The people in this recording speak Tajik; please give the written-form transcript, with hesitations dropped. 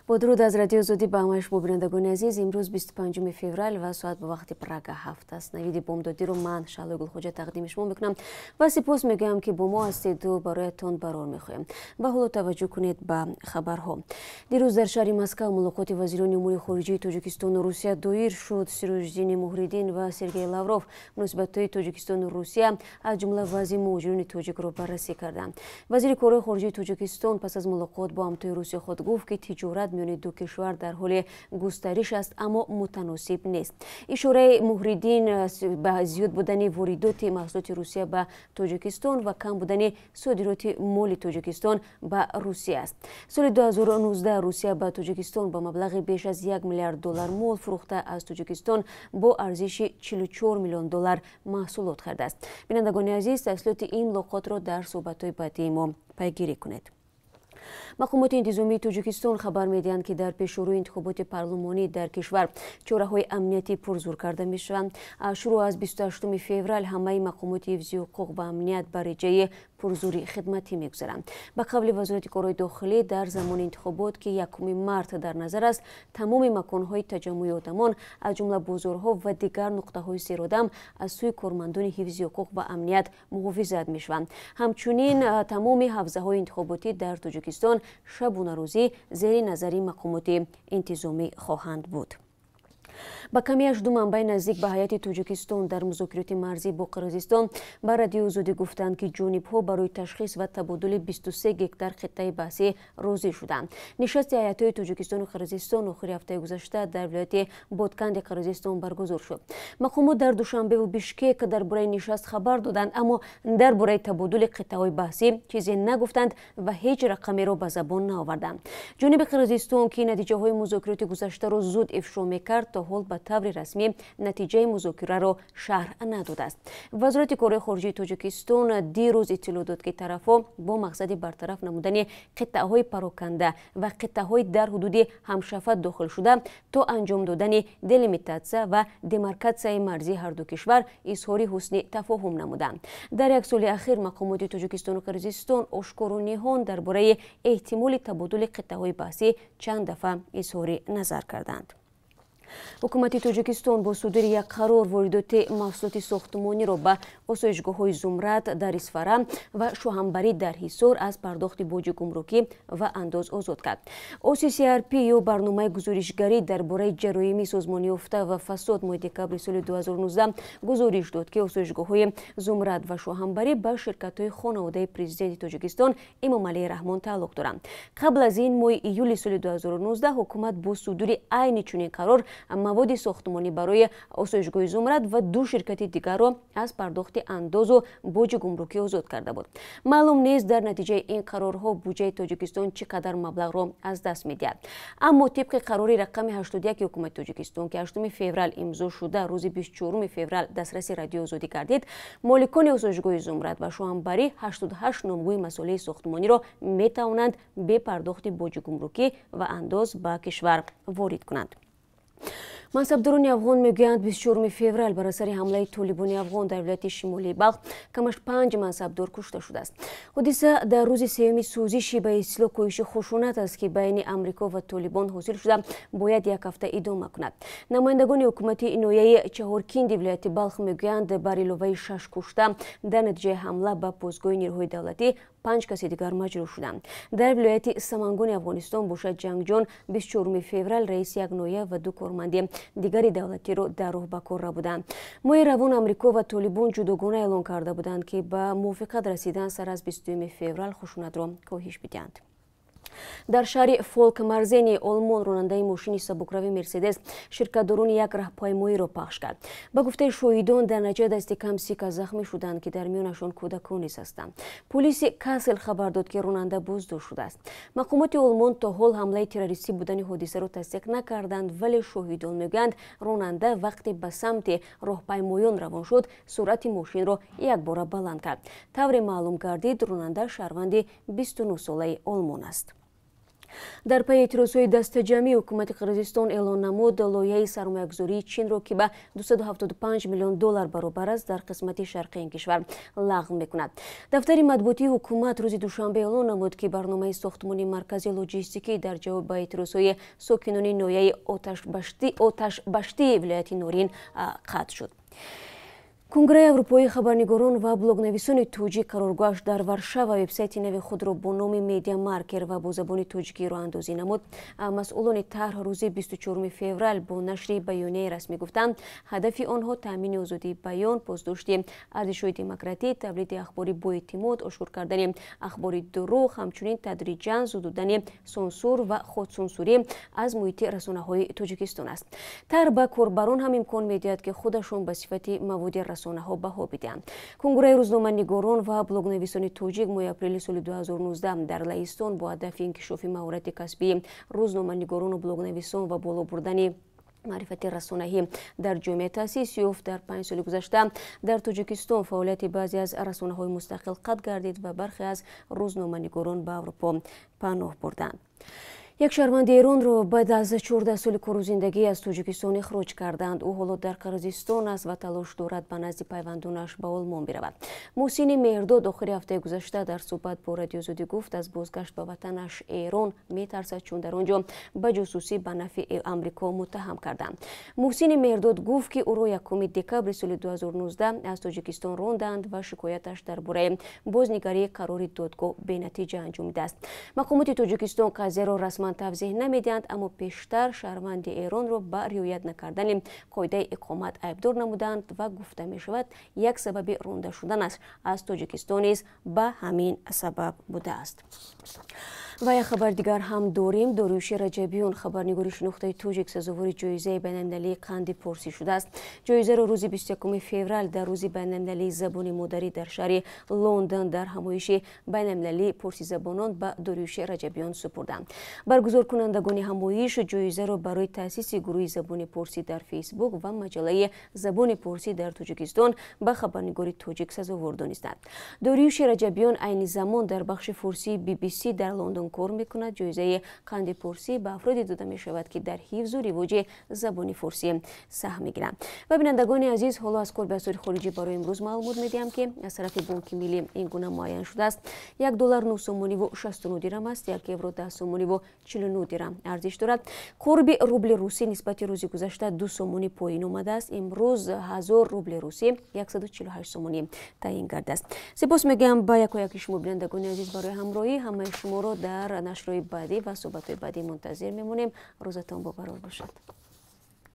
Бо дуруд аз Радиои Озодӣ ба ҳамаи шумо, бинандагони азиз. Имрӯз 25 феврал ва соат ба вақти Прага 7 аст. Навиди бомдодиро ман, Шаҳлои Гулхоҷа, тақдими шумо мекунам ва сипос мегӯям, ки бо мо ҳастеду бароятон барор мехоҳем. Ва ҳоло таваҷҷӯҳ кунед ба хабарҳо. Дирӯз дар шаҳри Москав мулоқоти вазирони умури хориҷии Тоҷикистону Русия доир шуд. Сироҷиддини Муҳриддин ва Сергей Лавров муносибатҳои Тоҷикистону Русия, аз ҷумла вазъи муҳоҷирони тоҷикро баррасӣ карданд. Вазири корҳои хориҷии Тоҷикистон пас аз мулоқот бо ҳамтои русии худ гуфт, ки тиҷорат миёни ду кишвар дар ҳоли густариш аст, аммо мутаносиб нест. Ишораи Муҳриддин ба зиёд будани воридоти маҳсулоти Русия ба Тоҷикистон ва кам будани содироти моли Тоҷикистон ба Русия аст. Соли 2019 Русия ба Тоҷикистон ба маблағи беш аз 1 миллиард доллар мол фурӯхта, аз Тоҷикистон бо арзиши 44 миллион доллар маҳсулот харидааст. Бинандагони азиз, тафсилоти ин мулоқотро дар суҳбатҳои баъдии мо пайгирӣ кунед. Мақомоти интизомии Тоҷикистон хабар медиҳанд, ки дар пешрӯи интихоботи парлумонӣ дар кишвар чораҳои амниятӣ пурзур карда мешаванд. Шурӯъ аз 28 феврал ҳамаи мақомоти ҳифзи ҳуқуқ ва амният ба реҷаи пурзури хидматӣ мегузаранд. Ба қавли Вазорати корҳои дохилӣ, дар замони интихобот, ки 1 март дар назар аст, тамоми маконҳои таҷаммуи одамон, аз ҷумла бозорҳо ва дигар нуқтаҳои серодам, аз сӯи кормандони ҳифзи ҳуқуқ ва амният муҳофизат мешаванд. Ҳамчунин тамоми ҳавзаҳои интихоботӣ дар Тоҷикистон шабонарӯзӣ зери назари мақомоти интизомӣ хоҳанд буд. Ба камиаш ду манбаи наздик ба ҳайати Тоҷикистон дар музокироти марзӣ бо Қирғизистон ба Радиои Озодӣ гуфтанд, ки ҷонибҳо барои ташхис ва табодули 23 гектар қиттаи баҳсӣ розӣ шуданд. Нишасти ҳайатҳои Тоҷикистону Қирғизистон охири ҳафтаи гузашта дар вилояти Ботканди Қирғизистон баргузор шуд. Мақомот дар Душанбеву Бишкек дар бораи нишаст хабар доданд, аммо дар бораи табодули қиттаҳои баҳсӣ чизе нагуфтанд ва ҳеҷ рақамеро ба забон наоварданд. Ҷониби Қирғизистон, ки натиҷаҳои музокироти гузаштаро зуд ифшо мекард, то ҳол ба таври расмӣ натиҷаи музокираро шарҳ надодааст. Вазорати корҳои хориҷии Тоҷикистон дирӯз иттилоъ дод, ки тарафҳо бо мақсади бартараф намудани қиттаҳои пароканда ва қиттаҳои дар ҳудуди ҳамшафа дохилшуда то анҷом додани делимитатсия ва демаркатсияи марзии ҳарду кишвар изҳори ҳусни тафоҳум намуданд. Дар як соли ахир мақомоти Тоҷикистону Қирғизистон ошкору ниҳон дар бораи эҳтимоли табодули қиттаҳои баҳсӣ чанд дафъа изҳори назар карданд. Ҳукумати Тоҷикистон бо судури як қарор воридоти маҳсулоти сохтмониро ба осоишгоҳҳои Зумрад дар Исфара ва Шоҳамбарӣ дар Ҳисор аз пардохти боҷи гумрукӣ ва андоз озод кард. ОССРП ё барномаи гузоришгарӣ дар бораи ҷароими созмонёфта ва фасод моҳи декабри соли 2019 гузориш дод, ки осоишгоҳҳои Зумрад ва Шоҳамбарӣ ба ширкатҳои хонаводаи президенти Тоҷикистон Эмомалӣ Раҳмон тааллуқ доранд. Қабл аз ин моҳи июли соли 2019 ҳукумат бо судури айни чунин қарор маводи сохтмонӣ барои осоишгоҳи Зумрад ва ду ширкати дигарро аз пардохти андозу боҷи гумрукӣ озод карда буд. Маълум нест, дар натиҷаи ин қарорҳо буҷаи Тоҷикистон чӣ қадар маблағро аз даст медиҳад. Аммо тибқи қарори рақами 81 ҳукумати Тоҷикистон, ки 8 феврал имзо шуда, рӯзи 24 феврал дастраси Радиои Озодӣ гардид, моликони осоишгоҳи Зумрад ва Шоҳамбарӣ 88 номгӯи масолеҳи сохтмониро метавонанд бе пардохти боҷи гумрукӣ ва андоз ба кишвар ворид кунанд. Мансабдорони афғон мегӯянд, 24 феврал бар асари ҳамлаи толибони афғон дар вилояти шимолии Балх камаш 5 мансабдор кушта шудааст. Ҳодиса дар рӯзи сеюми сӯзиши ба истилоҳ коҳиши хушунат аст, ки байни Амрико ва толибон ҳосил шуда, бояд як ҳафта идома кунад. Намояндагони ҳукумати ноҳияи Чаҳоркинди вилояти Балх мегӯянд, бар иловаи 6 кушта дар натиҷаи ҳамла ба постгоҳи нерӯҳои давлатӣ 5 каси дигар маҷрӯҳ шуданд. Дар вилояти Самангони Афғонистон бошад, ҷангҷон 24 феврал раиси як ноҳия ва ду корманди дигари давлатиро дар роҳ ба кор рабуданд. Моҳи равон Амрико ва толибон ҷудогона эълон карда буданд, ки ба мувофиқат расидан сар аз 22 феврал хушунатро коҳиш бидиҳанд. Дар шаҳри Фолкмарзени Олмон ронандаи мошини сабукрави Мерседес ширкатдорони як раҳпаймоиро пахш кард. Ба гуфтаи шоҳидон, дар натиҷа дасти кам 30 кас захмӣ шуданд, ки дар миёнашон кӯдакон низ ҳастанд. Полиси Касел хабар дод, ки ронанда боздошт шудааст. Мақомоти Олмон то ҳол ҳамлаи террористӣ будани ҳодисаро тасдиқ накарданд, вале шоҳидон мегӯянд, ронанда вақте ба самти роҳпаймоён равон шуд, суръати мошинро якбора баланд кард. Тавре маълум гардид, ронанда шаҳрванди 29 солаи Олмон аст. Дар пайи эътирозҳои дастаҷамъӣ ҳукумати Қирғизистон эълон намуд лоиҳаи сармоягузории Чинро, ки ба 275 миллион доллар баробар аст, дар қисмати шарқии ин кишвар лағв мекунад. Дафтари матбуотии ҳукумат рӯзи душанбе эълон намуд, ки барномаи сохтмони маркази лоҷистикӣ дар ҷавоб ба эътирозҳои сокинони ноҳияи Оташбаштии вилояти Норин қатъ шуд. Конгресси Аврупоии хабарнигорон ва блогнависони тоҷик қароргоҳаш дар Варшава вебсайти нави худро бо номи Медиа Маркер ва бо забони тоҷикӣ роҳандозӣ намуд. Масъулони тарҳ рӯзи 24 феврал бо нашри баёнияи расмӣ гуфтанд, ҳадафи онҳо таъмини озодии баён, посдошти арзишҳои демократӣ, тавлиди ахбори боэътимод, ошкор кардани ахбори дурӯғ, ҳамчунин тадриҷан зудудани сансур ва худсансурӣ аз муҳити расонаҳои Тоҷикистон аст. Тарҳ ба корбарон ҳам имкон медиҳад, ки худашон ба сифати маводи расонаҳо баҳо бидиҳанд. Конгресси рӯзноманигорон ва блогнависони тоҷик моҳи апрели соли 2019 дар Лаҳистон бо ҳадафи инкишофи маҳорати касбии рӯзноманигорону блогнависон ва боло бурдани маърифати расонаҳӣ дар ҷомеа таъсис ёфт. Дар 5 соли гузашта дар Тоҷикистон фаъолияти баъзе аз расонаҳои мустақил қатъ гардид ва бархе аз рӯзноманигорон ба Аврупо паноҳ бурданд. Як шаҳрванди Эронро баъд аз 14 соли кору зиндагӣ аз Тоҷикистон ихроҷ карданд. Ӯ ҳоло дар Қирғизистон аст ва талош дорад ба назди пайвандонаш ба Олмон биравад. Муҳсини Меҳрдод охири ҳафтаи гузашта дар суҳбат бо Радиои Озодӣ гуфт, аз бозгашт ба ватанаш Эрон метарсад, чун дар он ҷо ба ҷосусӣ ба нафъи Амрико муттаҳам карданд. Муҳсини Меҳрдод гуфт, ки ӯро 1 декабри соли 2019 аз Тоҷикистон ронданд ва шикояташ дар бораи бознигарии қарори додгоҳ бенатиҷа анҷомидааст. Мақомоти Тоҷикистон қазияро расман тавзеҳ намедиҳанд, аммо пештар шаҳрванди Эронро ба риоят накардани қоидаи иқомат айбдор намуданд ва гуфта мешавад, як сабаби ронда шуданаш аз Тоҷикистон низ ба ҳамин сабаб будааст. Ва як хабар дигар ҳам дорем. Дориюши Раҷабиён, хабарнигори шинохтаи тоҷик, сазовори ҷоизаи байналмилалии қанди порсӣ шудааст. Ҷоизаро рӯзи 21 феврал дар рӯзи байналмилалии забони модарӣ дар шаҳри Лондон дар ҳамоиши байналмилалии порсизабонон ба Дориюши Раҷабиён супурданд. Баргузоркунандагони ҳамоиш ҷоизаро барои таъсиси гурӯҳи забони порсӣ дар Фейсбук ва маҷаллаи забони порсӣ дар Тоҷикистон ба хабарнигори тоҷик сазовор донистанд. Дориюши Раҷабиён айни замон дар бахши форсии BBC дар Лондон кор мекунад. Ҷоизаи қанди порсӣ ба афроде дода мешавад, ки дар ҳифзу ривоҷи забони форсӣ саҳм мегиранд. Ва бинандагони азиз, ҳоло аз қурби асъори хориҷӣ барои имрӯз маълумот медиҳам, ки аз тарафи Бонки Миллӣ ин гуна муайян шудааст. 1 доллар 9 сомониву 69 дирам аст, 1 евро 10 сомониву 49 дирам арзиш дорад. Қурби рубли русӣ нисбати рӯзи гузашта 2 сомонӣ поин омадааст. Имрӯз 1000 рубли русӣ 148 сомонӣ таъин гардааст. Сипос мегӯям ба якояки шумо, бинандагони азиз, барои ҳамроҳӣ. Ҳамаи шуморо дар нашрҳои баъдӣ ва суҳбатҳои баъдӣ мунтазир мемонем. Рӯзатон бобарор бошад.